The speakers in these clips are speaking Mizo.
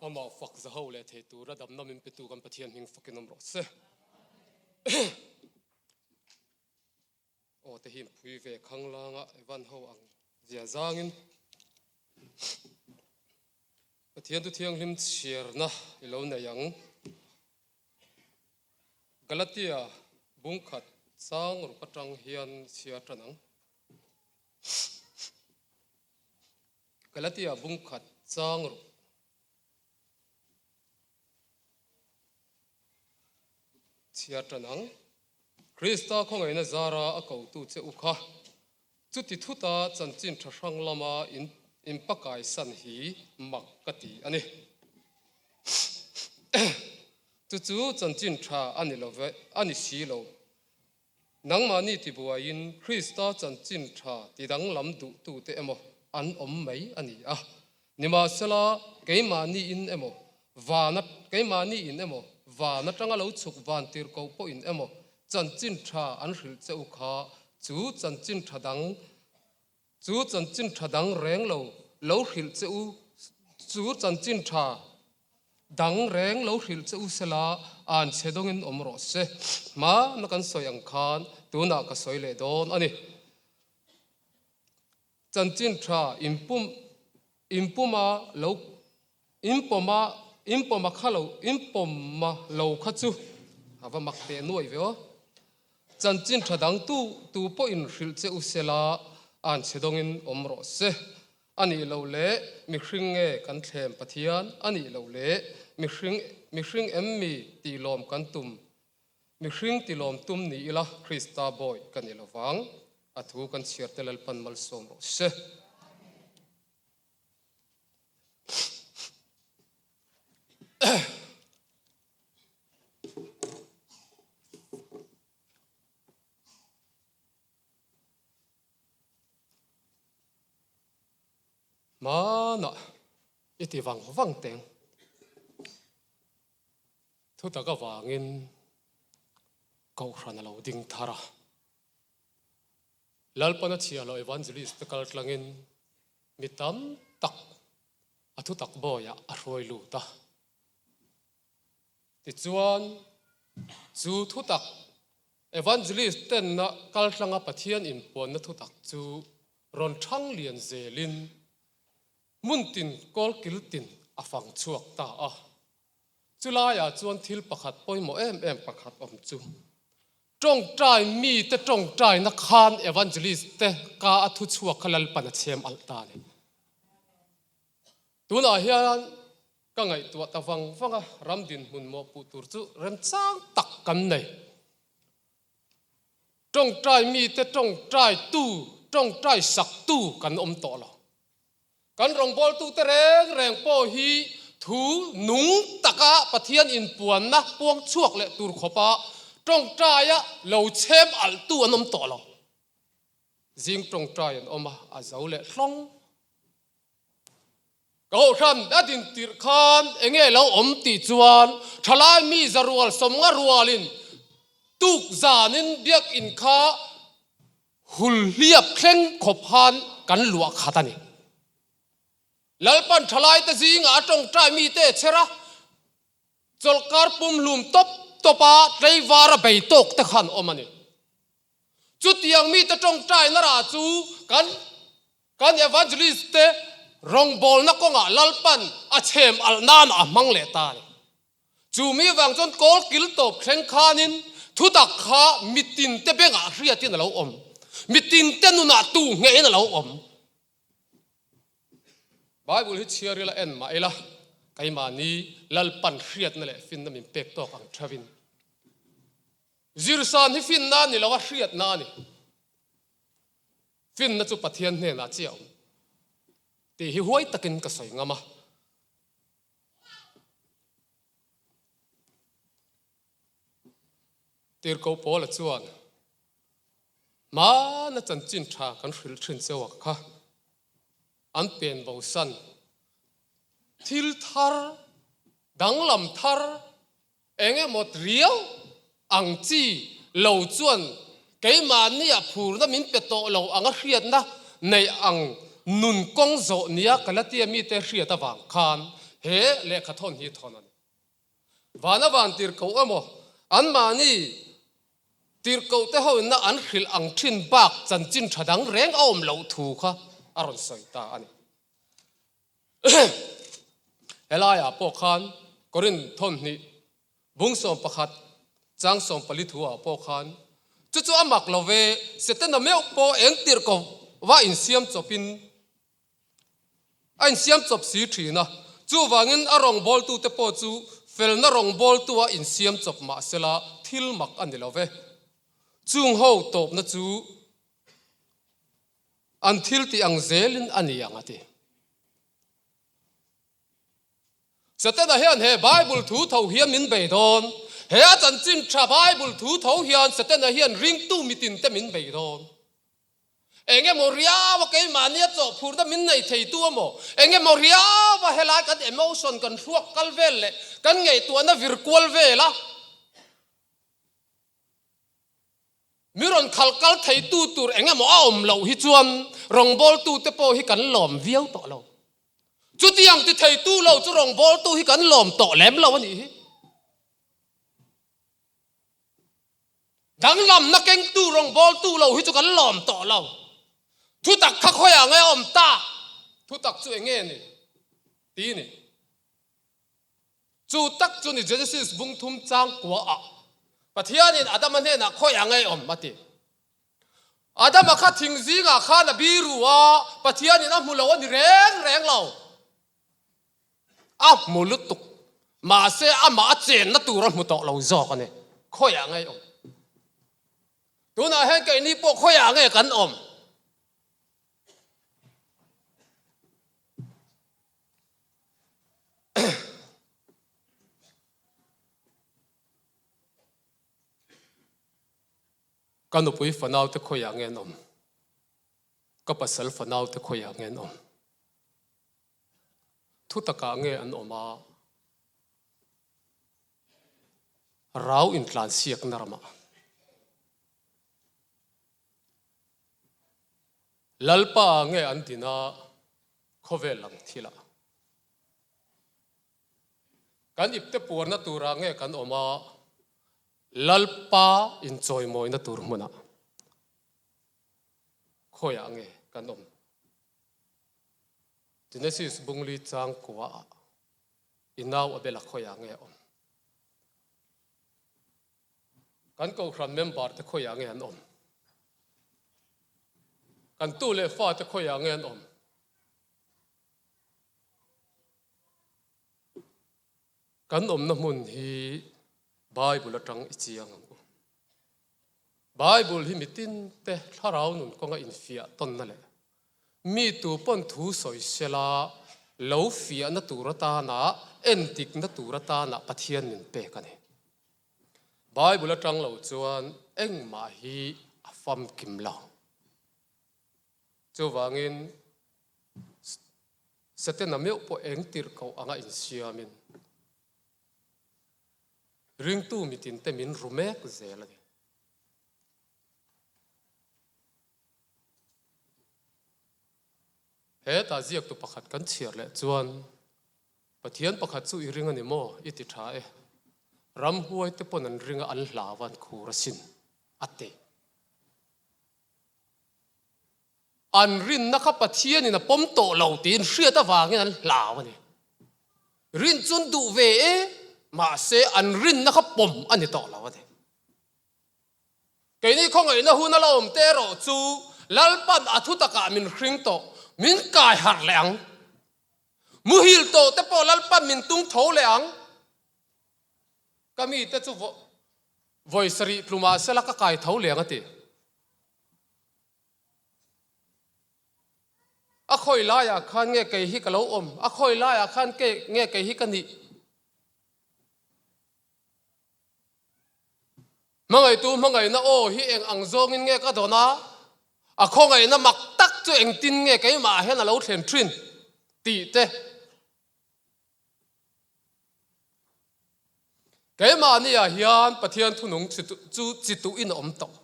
Amah fak zaho leh thei tura damna min petu kan Pathian hming fakin awm rawh se. Aw te hi phui ve khanglanga Evan ho ang zia zangin Pathian thu thianghlim chhiarna i lo nei ang. Galatia bungkhat chang ruk atang hian chhiar tan ang. Galatia bungkhat chang ruk. Chhiar tan ang. Krista khawngaihna zara a kotu che u kha chuti thuta chanchin tha hrang lama in inpakaisan hi mak ka ti a ni. Chu chu chanchin tha a ni lo ve, a ni si lo. Nangmahni tibuaiin Krista chanchin tha tidanglam duhtute emaw an awm mai a ni a. Nimahsela, keimahniin emaw, vana, keimahniin emaw, van atanga lo chhuk van tirhkoh pawhin emaw chanchin tha an hrilh che u kha, chu chanchin tha dang, chu chanchin tha dang reng lo lo hrilh che u, chu chanchin tha dang reng lo hrilh che u sela, an chhe dawngin awm rawh se. Hmana kan sawi ang khan tunah ka sawi leh dawn a ni. Chanchin tha inpum inpuma lo inpawma inpawma kha lo inpawma lo kha chu a va mak teh nuai ve aw. Chanchin tha dang tu tu pawh in hrilh che u sela an chhe dawngin awm rawh se. A nih loh leh mihring nge kan thlem Pathian a nih loh leh mihring mihring em mi tih lawm kan tum Mihring tilawm tum ni ila Krista bawi ka ni lovang, a thu kan chhiar te Lalpan malsawm rawh se. Hmanah i ti vang vang teng. Thutak avangin Kohhran a lo ding thar a. Lalpan a chhiah loh Evangelist te kal tlangin mi tam tak a thutak bawiah a hruai lut a. Tichuan, chu thutak Evangelist tenna kal tlanga Pathian inpuanna thutak chu rawn thang lian zelin hmun tin kawl kil tin a fang chhuak ta a. Chulaiah chuan thil pakhat pawimawh em em pakhat awm chu, tawngtai mite tawngtaina khan evangelist te ka a thu chhuak kha Lalpan a chhem alh ta a ni. Tunah hian ka ngaihtuah ta vang vang a, ram dinhmun mawhpuh tur chu remchang tak kan nei. Tawngtai mite tawngtai tu, tawngtai sak tu kan awm tawh lo. Kan rawngbawltute reng reng pawh hi thu nung taka Pathian inpuanna puang chhuak leh tur khawpa tawngtaia lo chhem alhtu an awm tawh lo. Zing tawngtai an awm a, a zo leh hlawng. Ka hohran a din tirh khan enge lo awm tih chuan thalai mi zarual sawmnga rualin tuk zanin biakinn kha Hul hliap thleng khawp han kan luah khat a ni. Lalpan thalaite zingah a tawngtai mite a chher a, chawlhkar pumhlum tawp tawpa tleivara bei tawk te khan awm a ni. Chutiang mite tawngtaina rah chu kan kan evangelist te rawngbawlna kawngah Lalpan a chhem alh nan a hmang leh ta a ni. Chu mi vang chuan kawl kil tawp thleng khanin thutak kha mitinte bengah hriatin a lo awm, mitinte nunah tu ngeiin a lo awm. Bible hi chhiar ila en mah ila, keimahni Lalpan hriatna leh finna min pek tawk ang theuhin. Zirsan hi finna a ni lo a, hriatna a ni. Finna chu Pathian hnenah chiah a awm tih hi huai takin ka sawi ngam a. Tirhkoh Paula chuan, Hmana chanchin tha kan hrilh thin cheu ang kha, an pen bosan thil thar, danglam thar, eng emaw riau ang chi lo chuan keimahnia phurna min pe tawh lo anga hriatna neih ang nun kawng zawh nia Galatia mite hriat avang khan. he lehkha thawn hi thawn a ni. Vana van tirhkoh emaw, anmahni tirhkohte hoinna an hrilh ang thin bak chanchin tha dang reng a awm loh thu kha a rawn sawi ta a ni. Helaiah pawh khan Korinth thawmhnih bung 11 chang 14 thuah pawh khan chu chu a mak lo ve, Setana meuh pawh eng tirhkoh va insiam chawpin A insiam chawp si thin a, chuvangin a rawngbawltute pawh chu felna rawngbawltua insiam chawp mah sela thil mak a ni lo ve. Chung ho tawpna chu an thil tih ang zelin a ni ang a ti. Setana hian he Bible thu tho hian min bei dawn. He a chanchin tha Bible thu tho hian Setana hian ringtu mitinte min bei dawn. Eng emaw riau a keimahnia chawhphurna min nei theitu emaw, eng emaw riau a helai kan emotion kan hruak kal vel leh kan ngaihtuahna vir kual vel a, mi rawn khal kal theitu tur eng emaw a awm loh hi chuan rawngbawltute pawh hi kan lawm viau tawh lo. Chutiang ti theitu lo chu rawngbawltu hi kan lawm tawh lem lo a nih hi. Danglamna kengtu rawngbawltu lo hi chu kan lawm tawh lo. Thutak kha khawiah nge a awm tak? Thutak chu eng nge ni? Ti ni. Chu tak chu ni Genesis bung thum chang kuaah Pathianin Adama hnenah khawiah nge a awm a ti. Adama kha thing zingah khan a biru a, Pathianin a hmu lo a ni reng reng lo. A hmu lutuk, mahse amah a chenna tur a hmu tawh lo zawk a ni. Khawiah nge awm? Tunah hian keini pawh khawiah nge kan awm? Ka nupui fanaute khawiah nge an awm? Ka pasal fanaute khawiah nge an awm? Thu takah nge an awm a? Rau intlansiakna ramah. Lalpa ah nge an din a khawvel lang thilah? Kan ipte puarna turah nge kan awm a Lalpa inchawimawina tur hmunah? Khawiah nge kan awm? Genesis bungli chang kua ah i nau Abel a khawiah nge a awm? Kan kohhran member te khawiah nge an awm? Kan tu leh fa te khawiah nge an awm? Kan awmna hmun hi Bible atang i chiang ang u. Bible hi mitin te thlarau nun kawnga infiah tawnna leh mi tu pawn thu sawi sela lo fiahna tur atana entikna tur atana Pathian min pek a ni. Bible atang lo chuan engmah hi a famkim lo. Chuvangin Setana meuh pawh eng tirh koh anga insiamin ringtu mitinte min ru mek zel a ni. Hetah ziaktu pakhat kan chhiar leh chuan, Pathian pakhat chu i ring a ni maw? I ti tha e. Ramhuaite pawn an ring a, an hlau a, an khur asin, a ti. An rinna kha Pathianin a pawm tawh lo tiin hriat avangin an hlau a ni. Rin chu an duh ve e, mahse an rinna kha pawm a ni tawh lo a ni. Keini khawngaihna hun a la awm te erawh chu Lalpan a thu takah min hring tawh, min kai harh leh ang. Muhil tawh te pawh Lalpan min tung tho leh ang. Ka mite chu vawi sarih tlumah sela ka kai tho leh ang a ti. A khawi laiah khan nge kei hi ka lo awm? A khawi laiah khan nge kei hi ka nih? Hmangaihtu hmangaihna aw hi eng ang zawngin nge ka dawn a? A khawngaihna mak tak chu engtin nge keimah hian a lo thlen thin? tih te. Keimahniah hian Pathian thunung chu chi tuhin a awm tawh.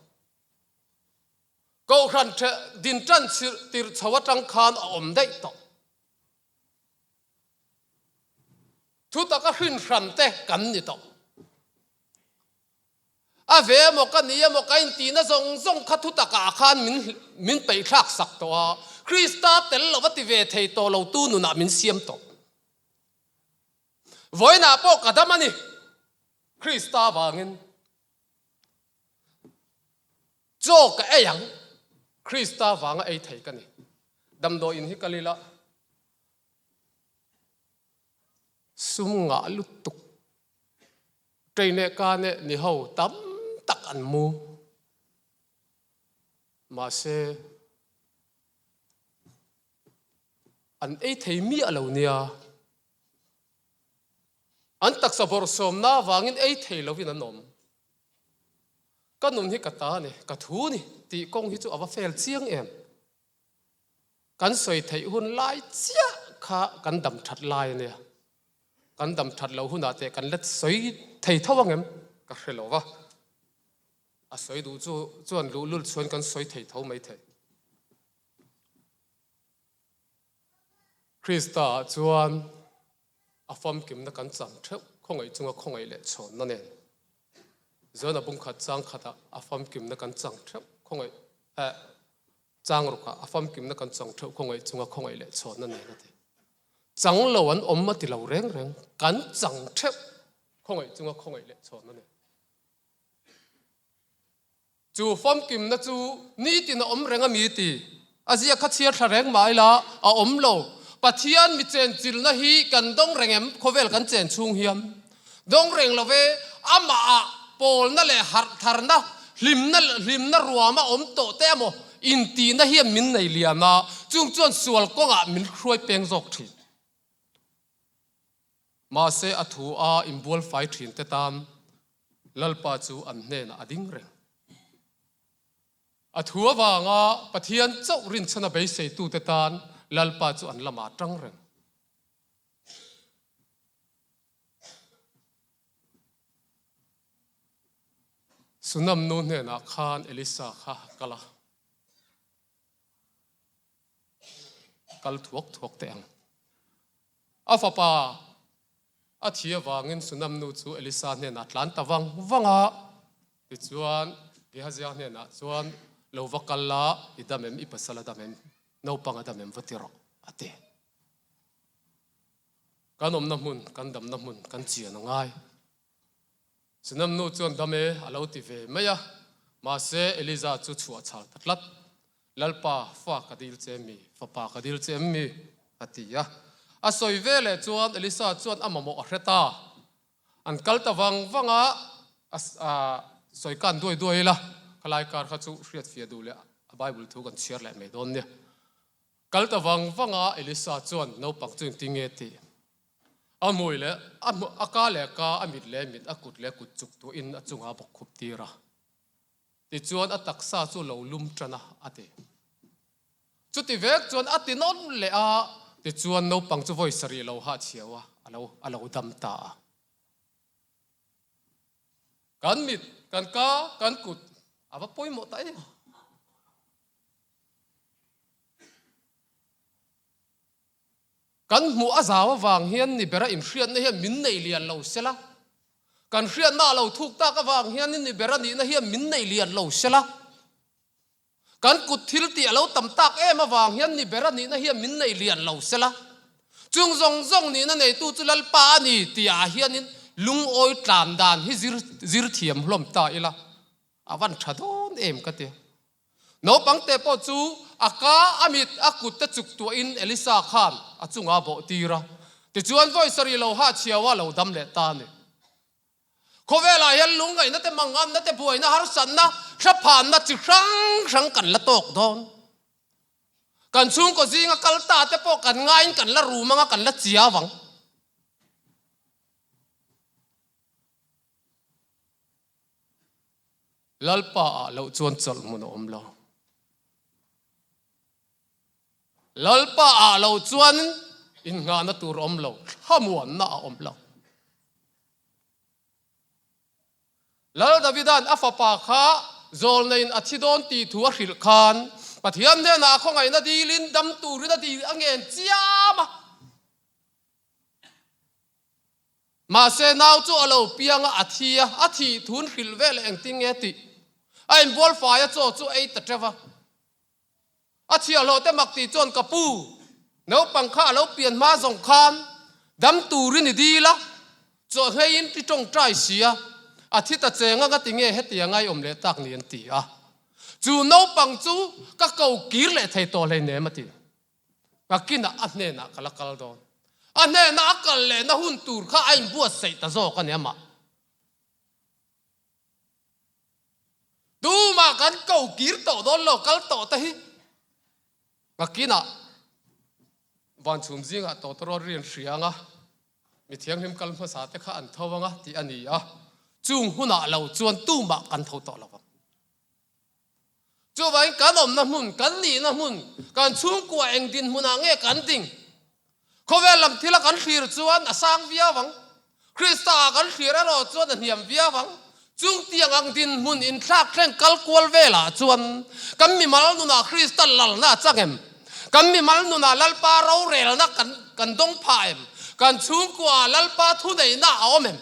Kohhran din tan tirh chho atang khan a awm daih tawh. Thutaka hrin hran te kan ni tawh. A ve emaw ka ni emaw ka intihna zawng zawng kha thutakah khan min min peihthlak sak tawh a, Krista tel lova ti ve thei tawh lo tu nunah min siam tawh. Vawiinah pawh ka dam a ni, Krista vangin chaw ka ei ang, Krista vanga ei thei ka ni. Damdawiin hi kal ila sum ngah lutuk. Ṭei leh ka neh ni ho tam tak an mu. Mahse, an ei thei miah lo nia. An taksa bawrhsawmna avangin ei thei lovin an awm. Ka nun hi ka ta a ni, ka thu a ni tih kawng hi chu a va fel chiang em. Kan sawi theih hun lai chiah kha kan dam that lai a nia. Kan dam that loh hunah teh kan la sawi thei tho ang em? Ka hre lo va. A sawi duh chu chuan luhlul chuan kan sawi thei tho mai thei. Krista ah chuan a famkimna kan chang theuh khawngaih chunga khawngaih leh chhawnna nen. Zona bungkhat chang khatah a famkimna kan chang theuh khawngaih eh Chang rukah a famkimna kan chang theuh khawngaih chunga khawngaih leh chhawn a nen a ti. Chang lo an awm a ti lo reng reng, kan chang theuh khawngaih chunga khawngaih leh chhawn a nen. Chu famkimna chu nitin a awm reng a mi ti. A ziak kha chhiar thla reng mah ila a awm lo. Pathian mi chenchilna hi kan dawng reng em khawvel kan chen chhung hian? Dawng reng lo ve, amah ah pawlna leh harh tharna, hlimna hlimna ruam a awm tawh te emaw intihna hian min nei lian a, chung chuan sual kawngah min hruai peng zawk thin. Mahse a thu a inbual fai thin te tan Lalpa chu an hnenah a ding reng. A thu avanga Pathian chauh rinchhan a beiseitute tan Lalpa chu an lamah a tang reng. Sunam nu hnenah khan Elisa kha a kal a, Kal thuak thuak teh ang. A fapa a thi avangin Sunam nu chu Elisa hnenah a tlan ta vang vang a. Tichuan, Gehazia hnenah chuan, Lo va kal la, i dam em, i pasal a dam em, naupang a dam em va ti rawh, a ti. Kan awmna hmun, kan damna hmun kan chian a ngai. Sunam nu chuan dam e a lo ti ve mai a, mahse Eliza chu chhuah chhal ta tlat. Lalpa, fa ka dil che em mi? Fapa ka dil che em mi? a ti a. A sawi ve leh chuan Elisa chuan a mamawh a hre ta. An kal ta vang vang a, a sawi kan duai duai ila, khalai kar kha chu hriatfiah duh leh a Bible thu kan chhiar leh mai dawn nia. Kal ta vang vang a, Elisa chuan naupang chu engtin nge tih a hmui leh a ka leh ka, a mit leh mit, a kut leh kut chuk tuahin a chungah a bawk khup tir a. Tichuan a taksa chu lo lum tan a, a ti. Chuti vek chuan a ti nawn leh a, tichuan naupang chu vawi sarih lo hahchhiau a, a lo a lo dam ta a. Kan mit, kan ka, kan kut a va pawimawh ta em? Kan hmuh a zau avang hian ni bera inhriatna hian min nei lian lo sela, kan hriatna a lo thuk tak avang hian ni bera nihna hian min nei lian lo sela, kan kut thil tih a lo tam tak em avang hian ni bera nihna hian min nei lian lo sela, chung zawng zawng nihna neitu chu Lalpa a ni tihah hianin lungawi tlan dan hi zir zir thiam hlawm ta ila a van tha dawn em ka ti. Naupang te pawh chu a ka, a mit, a kut te chuk tuahin Elisa khan a chungah a bawh tir a. Tichuan vawi sarih lo hahchhiau a lo dam leh ta a ni. Khawvelah hian lungngaihna te, manganna te, buaina, harsatna, thlaphanna chi hrang hrang kan la tawk dawn. Kan chhungkaw zinga kal ta te pawh kan ngaiin kan la rum anga kan la chiau ang. Lalpa ah loh chuan chawlh hmun a awm lo. Lalpa ah loh chuan innghahna tur a awm lo, thlamuanna a awm lo. Lal Davida'n a fapa kha zawlneiin a thi dawn tih thu a hrilh khan Pathian hnenah a khawngaihna dilin dam turin a dil a ngen chiam a. Mahse nau chu a lo piang a, a thi a, a thih thun hrilh vel engtin nge tih a inbual fai a chaw chu ei ta teuh a. A chhiahhlawh te mak tih chuan ka pu, naupang kha a lo pian hma zawng khan dam turin i dil a, chaw hngeiin ti tawngtai si a, a thi ta cheng anga ti nge hetiang a i awm leh tak ni an ti a. Chu naupang chu ka ko kir leh thei tawh hleinem a ti. Ka kinah a hnenah ka la kal dawn. A hnena a kal lehna hun tur kha a inbuatsaih ta zawk a ni amah. Tumah kan ko kir tawh dawn lo kal tawh te hi. Ka kinah vanchhum zingah tawtawrawt ri an hria anga mi thianghlim kal hmasa te kha an tho anga tih a ni a. Chung hunah lo chuan tumah kan tho tawh lo vang. Chuvangin kan awmna hmun, kan nihna hmun, kan chhungkua eng dinhmunah nge kan ding? Khawvel lam thila kan thlir chuan a sang viau ang. Krista-ah kan thlir erawh chuan a hniam viau ang. Chungtiang ang dinhmun inthlak thleng kal kual velah chuan kan mimal nunah Krista lalna a chang em? Kan mimal nunah Lalpa rorelna kan kan dawng phah em? Kan chhungkuaah Lalpa thuneihna a awm em?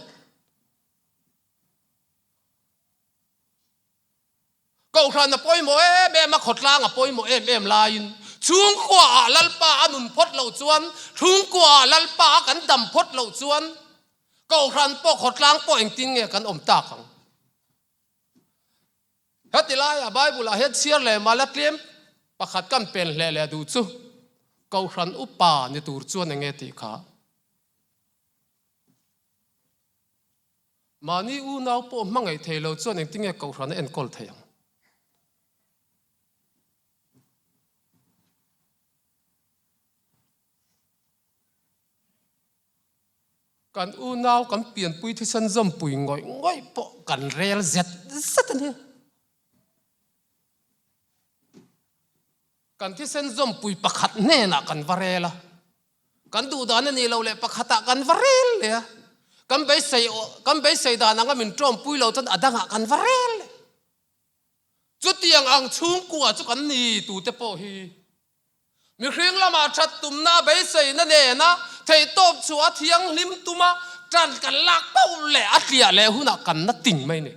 Kohhran a pawimawh em em a, khawtlang a pawimawh em em laiin chhungkuaah Lalpa a nun phawt loh chuan, chhungkuaah Lalpa a kan dam phawt loh chuan Kohhran pawh khawtlang pawh engtin nge kan awm tak ang? Heti laiah Bible-ah hian chhiar leh mala tlem pakhat kan pen hleh leh duh chu Kohhran upa ni tur chuan enge tih kha? Mahni unau pawh hmangaih thei lo chuan engtinge Kohhran a enkawl thei ang? Kan unau kan pianpui thisen zawmpui ngawih ngawih pawh kan rel zet zet a nia. Kan thisen zawmpui pakhat hnenah kan va rel a, kan duh dan a nih loh leh pakhatah kan va rel leh a, kan beisei kan beisei dan anga min tawmpui lo chuan a dangah kan va rel leh. Chutiang ang chhungkua chu kan ni tute pawh hi mihring lamah that tumna a beiseina nena theihtawp chhuah a thianghlim tuma tan kan lak pauh leh a tliah leh hunah kan na ting mai ni.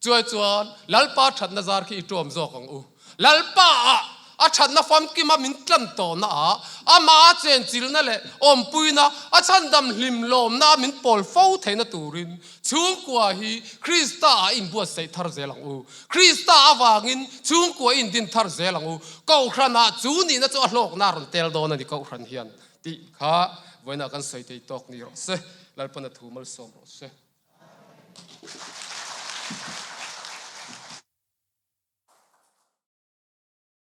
Chuai chuan Lalpa thatna zar khi i tuam zawk ang u. Lalpa ah a thatna famkima min tlan tawhna ah amah a chenchilna leh awmpuina a chhandam hlim lawmna a min pawl fo theihna turin chhungkua hi Krista ah inbuatsaih thar zel ang u. Krista avangin chhungkua i indin thar zel ang u. Kohhran ah chu nihna chu a hlawkna a rawn tel dawn a ni Kohhran hian tih kha vawiinah kan sawi thei tawk ni rawh se. Lalpana thu malsawm rawh se.